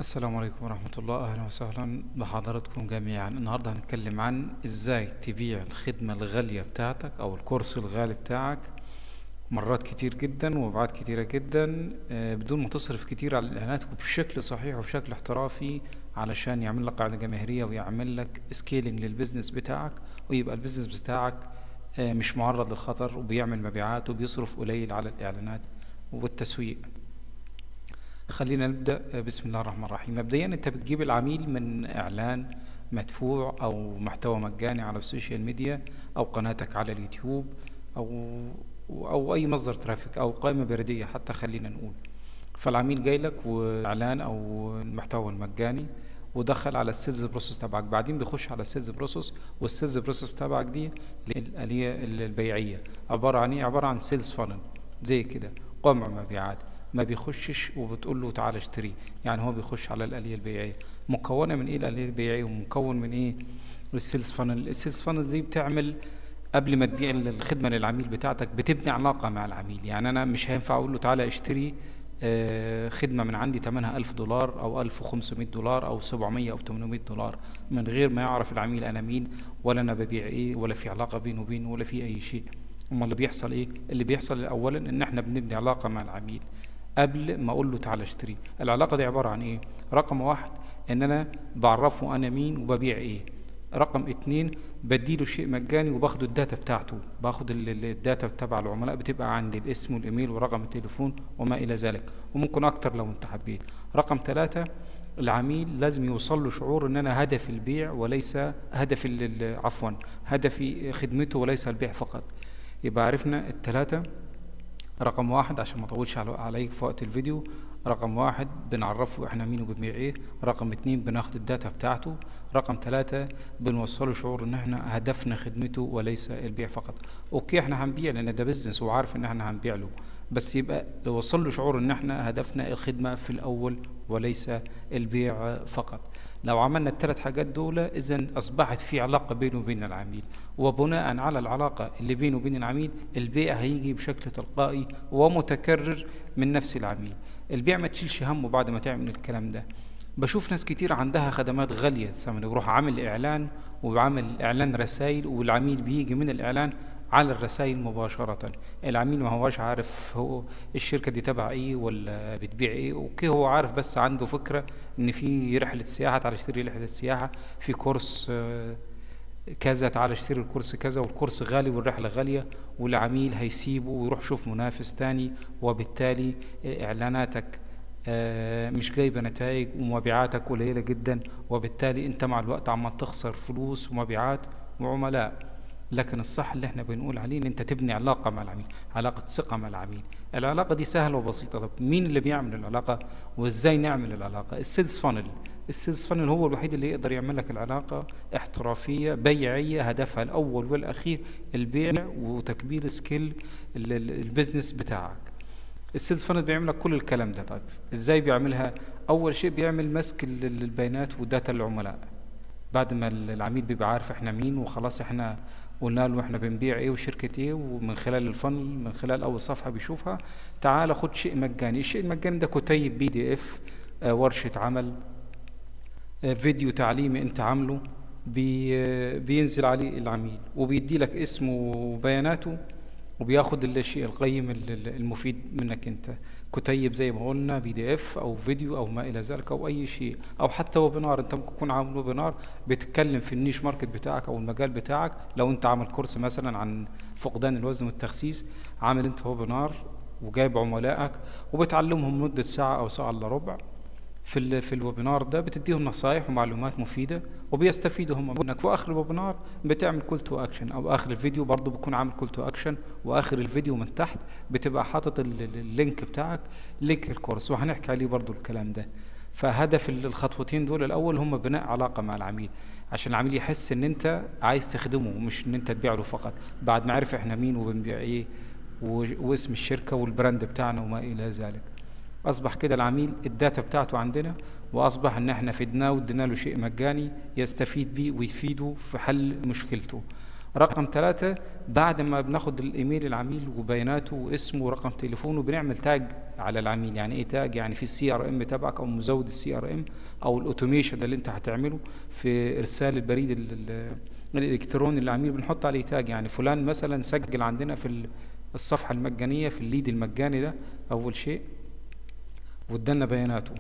السلام عليكم ورحمة الله، أهلا وسهلا بحضراتكم جميعا. النهاردة هنتكلم عن إزاي تبيع الخدمة الغالية بتاعتك أو الكورس الغالي بتاعك مرات كتير جدا ومبيعات كتيرة جدا، بدون ما تصرف كتير على الإعلانات وبشكل صحيح وبشكل احترافي، علشان يعمل لك قاعدة جماهيرية ويعمل لك scaling لل business بتاعك، ويبقى ال business بتاعك مش معرض للخطر وبيعمل مبيعات وبيصرف قليل على الإعلانات والتسويق. خلينا نبدأ. بسم الله الرحمن الرحيم. مبدئيا انت بتجيب العميل من اعلان مدفوع او محتوى مجاني على ال social media او قناتك على اليوتيوب او اي مصدر traffic او قائمة بريدية حتى، خلينا نقول. فالعميل جاي لك واعلان او المحتوى المجاني ودخل على ال sales process تبعك، بعدين بيخش على ال sales process، وال sales process تبعك دي الآلية البيعية عبارة عن ايه؟ عبارة عن sales funnel زي كده، قمع مبيعات. ما بيخشش وبتقول له تعالى اشتري، يعني هو بيخش على الآلية البيعية. مكونة من ايه الآلية البيعية ومكون من ايه ال sales funnel؟ ال sales funnel دي بتعمل قبل ما تبيع الخدمة للعميل بتاعتك بتبني علاقة مع العميل. يعني أنا مش هينفع أقول له تعالى اشتري خدمة من عندي تمنها $1000 أو $1500 أو 700 أو $800 من غير ما يعرف العميل أنا مين ولا أنا ببيع إيه ولا في علاقة بينه وبينه ولا في أي شيء. أمال اللي بيحصل إيه؟ اللي بيحصل أولا إن إحنا بنبني علاقة مع العميل قبل ما أقول له تعالى اشتري. العلاقة دي عبارة عن إيه؟ رقم واحد إن أنا بعرفه أنا مين وببيع إيه. رقم اتنين بديله شيء مجاني وباخد ال data بتاعته، باخد ال data تبع العملاء، بتبقى عندي الاسم والايميل ورقم التليفون وما الى ذلك، وممكن اكتر لو انت حبيت. رقم 3 العميل لازم يوصل له شعور ان انا هدفي البيع وليس هدفي عفوا هدفي خدمته وليس البيع فقط. يبقى عرفنا التلاتة. رقم واحد عشان ما اطولش عليك في وقت الفيديو، رقم واحد بنعرفه احنا مين وبنبيع ايه، رقم اتنين بناخد ال data بتاعته، رقم 3 بنوصله شعور ان احنا هدفنا خدمته وليس البيع فقط. okay احنا هنبيع لان ده business وعارف ان احنا هنبيع له، بس يبقى لو وصل له شعور ان احنا هدفنا الخدمة في الاول وليس البيع فقط. لو عملنا الثلاث حاجات دول اذا اصبحت في علاقة بينه وبين العميل، وبناء على العلاقة اللي بينه وبين العميل البيع هيجي بشكل تلقائي ومتكرر من نفس العميل. البيع ما تشيلش همه بعد ما تعمل الكلام ده. بشوف ناس كتير عندها خدمات غالية الثمن، يروح عامل إعلان وعامل إعلان رسائل، والعميل بيجي من الإعلان على الرسائل مباشرة. العميل ما هواش عارف هو الشركة دي تبع ايه ولا بتبيع ايه، okay هو عارف بس عنده فكرة ان في رحلة سياحة تعالى اشتري رحلة سياحة، في كورس كذا تعالى اشتري الكورس كذا، والكورس غالي والرحلة غالية، والعميل هيسيبه ويروح يشوف منافس تاني، وبالتالي اعلاناتك مش جايبة نتائج ومبيعاتك قليلة جدا، وبالتالي انت مع الوقت عمال تخسر فلوس ومبيعات وعملاء. لكن الصح اللي احنا بنقول عليه ان انت تبني علاقة مع العميل، علاقة ثقة مع العميل. العلاقة دي سهلة وبسيطة. طب مين اللي بيعمل العلاقة وازاي نعمل العلاقة؟ ال sales funnel. ال sales funnel هو الوحيد اللي يقدر يعمل لك العلاقة احترافية بيعية هدفها الأول والأخير البيع وتكبير scale ال business بتاعك. ال sales funnel بيعمل لك كل الكلام ده. طيب ازاي بيعملها؟ أول شيء بيعمل مسك البيانات و data العملاء. بعد ما العميل بيبقى عارف احنا مين وخلاص احنا قلنا له احنا بنبيع ايه وشركة ايه، ومن خلال ال funnel من خلال اول صفحة بيشوفها تعال خد شيء مجاني. الشيء المجاني ده كتيب PDF، ورشة عمل، فيديو تعليمي انت عامله، بينزل عليه العميل وبيدي لك اسمه وبياناته، وبياخد الشيء القيم المفيد منك انت، كتيب زي ما قلنا PDF او فيديو او ما الى ذلك او اي شيء، او حتى webinar. انت ممكن تكون عامل webinar بتتكلم في ال niche market بتاعك او المجال بتاعك. لو انت عامل كورس مثلا عن فقدان الوزن والتخسيس، عامل انت webinar وجايب عملائك وبتعلمهم مدة ساعة او ساعة الا ربع في ال webinar ده، بتديهم نصايح ومعلومات مفيدة وبيستفيدوا هم منك. في اخر ال webinar بتعمل call to action، او اخر الفيديو برضو بيكون عامل call to action، واخر الفيديو من تحت بتبقى حاطط ال link بتاعك، link الكورس، وهنحكي عليه برضو الكلام ده. فهدف الخطوتين دول الاول هم بناء علاقة مع العميل، عشان العميل يحس ان انت عايز تخدمه مش ان انت تبيع له فقط. بعد ما عرف احنا مين وبنبيع ايه واسم الشركة وال brand بتاعنا وما الى ذلك، اصبح كده العميل ال data بتاعته عندنا، واصبح ان احنا فدناه وادينا له شيء مجاني يستفيد بيه ويفيده في حل مشكلته. رقم 3، بعد ما بناخد الايميل العميل وبياناته واسمه ورقم تليفونه بنعمل tag على العميل. يعني ايه tag؟ يعني في ال CRM تبعك او مزود ال CRM او ال automation اللي انت هتعمله في ارسال البريد الالكتروني للعميل بنحط عليه tag. يعني فلان مثلا سجل عندنا في الصفحة المجانية في ال lead المجاني ده اول شيء وادالنا بياناته،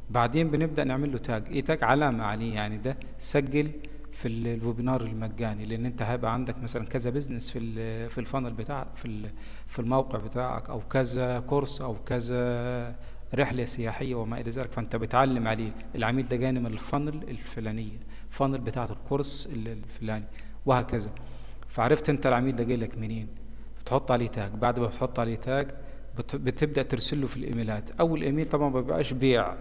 بعدين بنبدا نعمل له tag. ايه tag؟ علامة عليه، يعني ده سجل في ال webinar المجاني، لان انت هيبقى عندك مثلا كذا business في ال funnel بتاع في الموقع بتاعك، او كذا كورس، او كذا رحله سياحية وما الى ذلك، فانت بتعلم عليه العميل ده جاني من ال funnel الفلانية، funnel بتاعه الكورس الفلاني وهكذا. فعرفت انت العميل ده جاي لك منين، بتحط عليه tag. بعد ما بتحط عليه tag بتبدا ترسل له في الايميلات. اول ايميل طبعا ما بيبقاش بيع،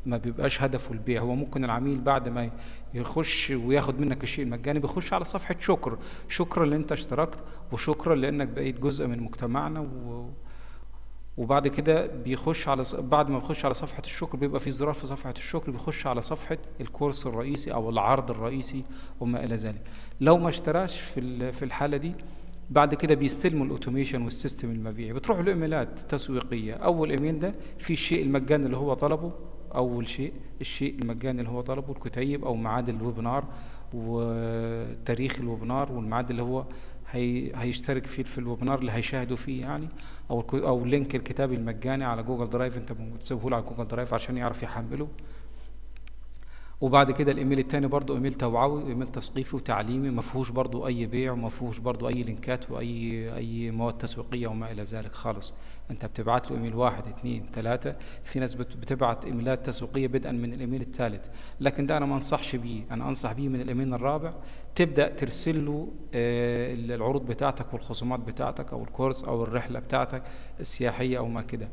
ما بيبقاش هدفه البيع، هو ممكن العميل بعد ما يخش وياخد منك الشيء المجاني بيخش على صفحة شكر، شكرا لان انت اشتركت وشكرا لانك بقيت جزء من مجتمعنا وبعد كده بيخش على بعد ما بيخش على صفحة الشكر بيبقى في زرار في صفحة الشكر بيخش على صفحة الكورس الرئيسي او العرض الرئيسي وما الى ذلك. لو ما اشتراش في الحالة دي بعد كده بيستلموا ال automation وال system المبيعي، بتروح له ايميلات تسويقية. اول ايميل ده في الشيء المجاني اللي هو طلبه، اول شيء الشيء المجاني اللي هو طلبه، الكتيب او ميعاد ال webinar وتاريخ ال webinar والميعاد اللي هو هيشترك فيه في ال webinar اللي هيشاهده فيه يعني، او link الكتاب المجاني على Google Drive، انت بتسيبه له على Google Drive عشان يعرف يحمله. وبعد كده الايميل التاني برضو ايميل توعوي، ايميل تثقيفي وتعليمي، ما فيهوش برضو اي بيع وما فيهوش برضو اي لينكات واي مواد تسويقية وما الى ذلك خالص. انت بتبعت له ايميل 1 2 3. في ناس بتبعت ايميلات تسويقية بدءا من الايميل الثالث، لكن ده انا ما انصحش بيه، انا انصح بيه من الايميل الرابع. تبدا ترسل له العروض بتاعتك والخصومات بتاعتك او الكورس او الرحلة بتاعتك السياحية او ما كده.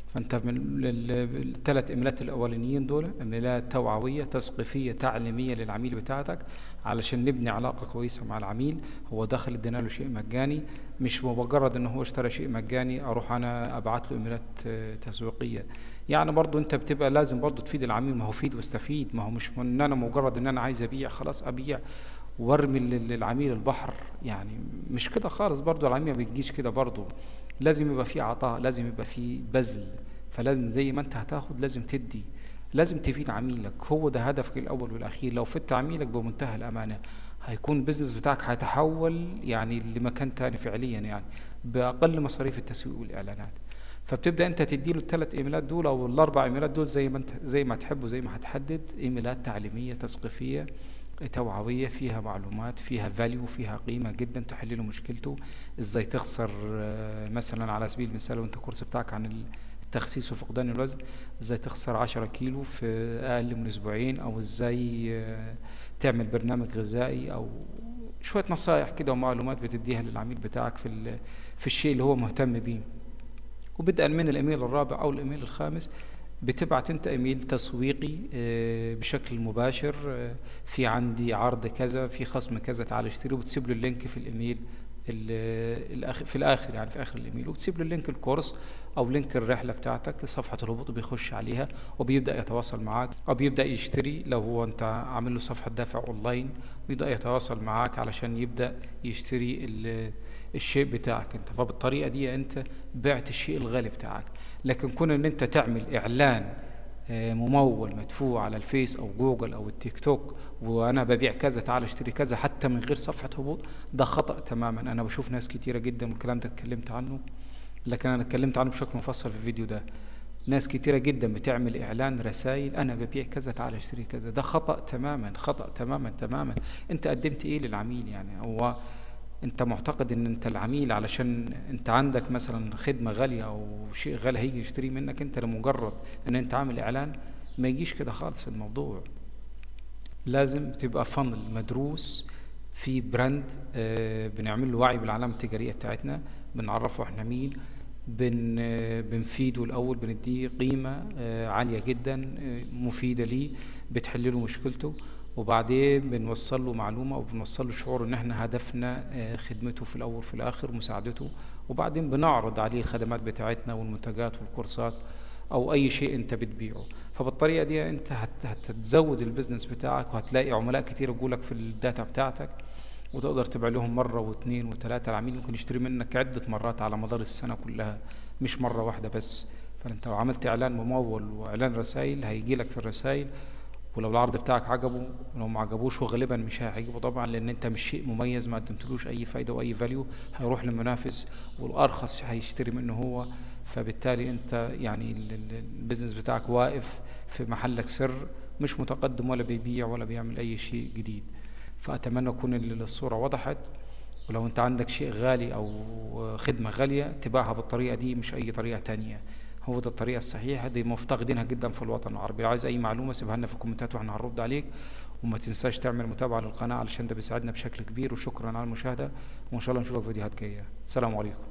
فانت من الثلاث ايميلات الاولانيين دول ايميلات توعوية تثقيفيه تعليمية للعميل بتاعتك علشان نبني علاقة كويسة مع العميل. هو دخل ادينا له شيء مجاني، مش مجرد ان هو اشترى شيء مجاني اروح انا ابعت له ايميلات تسويقية. يعني برضو انت بتبقى لازم برضو تفيد العميل، ما هو فيد واستفيد، ما هو مش ان انا مجرد ان انا عايز ابيع خلاص ابيع وارمي للعميل البحر، يعني مش كده خالص. برضو العميل ما بتجيش كده، برضو لازم يبقى فيه عطاء، لازم يبقى فيه بذل. فلازم زي ما انت هتاخد لازم تدي، لازم تفيد عميلك، هو ده هدفك الاول والاخير. لو فدت عميلك بمنتهى الامانة هيكون ال business بتاعك هيتحول يعني لمكان تاني فعليا، يعني باقل مصاريف التسويق والاعلانات. فبتبدا انت تديله الثلاث ايميلات دول او الاربع ايميلات دول زي ما انت زي ما تحب وزي ما هتحدد، ايميلات تعليمية تثقيفيه توعوية فيها معلومات، فيها value، فيها قيمة جدا، تحل له مشكلته ازاي تخسر مثلا على سبيل المثال وانت الكورس بتاعك عن التخسيس وفقدان الوزن، ازاي تخسر 10 كيلو في اقل من اسبوعين، او ازاي تعمل برنامج غذائي، او شوية نصائح كده ومعلومات بتديها للعميل بتاعك في الشيء اللي هو مهتم بيه. وبدءا من الايميل الرابع او الايميل الخامس بتبعت انت ايميل تسويقي بشكل مباشر، في عندي عرض كذا، في خصم كذا، تعال اشتري، وبتسيب له ال link في الايميل في الاخر، يعني في اخر الايميل، وبتسيب له link الكورس او link الرحلة بتاعتك، صفحة الهبوط بيخش عليها وبيبدا يتواصل معاك او بيبدا يشتري لو هو انت عامل له صفحة دفع اونلاين، بيبدا يتواصل معاك علشان يبدا يشتري الشيء بتاعك انت. فبالطريقه دي انت بعت الشيء الغالي بتاعك. لكن كون ان انت تعمل اعلان ممول مدفوع على الفيس او جوجل او التيك توك وانا ببيع كذا تعال اشتري كذا حتى من غير صفحة هبوط، ده خطأ تماما. انا بشوف ناس كتيرة جدا والكلام ده اتكلمت عنه، لكن انا اتكلمت عنه بشكل مفصل في الفيديو ده. ناس كتيرة جدا بتعمل اعلان رسائل انا ببيع كذا تعال اشتري كذا، ده خطأ تماما، خطأ تماما تماما. انت قدمت ايه للعميل؟ يعني هو انت معتقد ان انت العميل علشان انت عندك مثلا خدمة غالية او شيء غالي هيجي يشتري منك انت لمجرد ان انت عامل اعلان؟ ما يجيش كده خالص الموضوع. لازم تبقى funnel مدروس في brand، بنعمل له وعي بالعلامة التجارية بتاعتنا، بنعرفه احنا مين، بنفيده الاول، بنديه قيمة عالية جدا مفيدة ليه، بتحل له مشكلته، وبعدين بنوصل له معلومة وبنوصل له شعور ان احنا هدفنا خدمته في الاول وفي الاخر مساعدته، وبعدين بنعرض عليه الخدمات بتاعتنا والمنتجات والكورسات او اي شيء انت بتبيعه. فبالطريقة دي انت هتزود ال business بتاعك، وهتلاقي عملاء كتير يقولك في ال data بتاعتك، وتقدر تبيع لهم مرة واثنين وثلاثة. العميل ممكن يشتري منك عدة مرات على مدار السنة كلها، مش مرة واحدة بس. فانت لو عملت اعلان ممول واعلان رسائل هيجي لك في الرسائل، ولو العرض بتاعك عجبه، ولو ما عجبوش وغالبا مش هيعجبه طبعا، لان انت مش شيء مميز، ما قدمتلوش اي فايده واي value، هيروح للمنافس والارخص هيشتري منه هو. فبالتالي انت يعني ال business بتاعك واقف في محلك سر، مش متقدم ولا بيبيع ولا بيعمل اي شيء جديد. فاتمنى تكون الصورة وضحت. ولو انت عندك شيء غالي او خدمة غالية تبيعها بالطريقة دي، مش اي طريقه تانية. هو ده الطريقة الصحيحة دي مفتقدينها جدا في الوطن العربي. لو عايز اي معلومة سيبها لنا في الكومنتات واحنا هنرد عليك، وما تنساش تعمل متابعه للقناة علشان ده بيساعدنا بشكل كبير. وشكرا على المشاهدة، وان شاء الله نشوفك في فيديوهات جاية. السلام عليكم.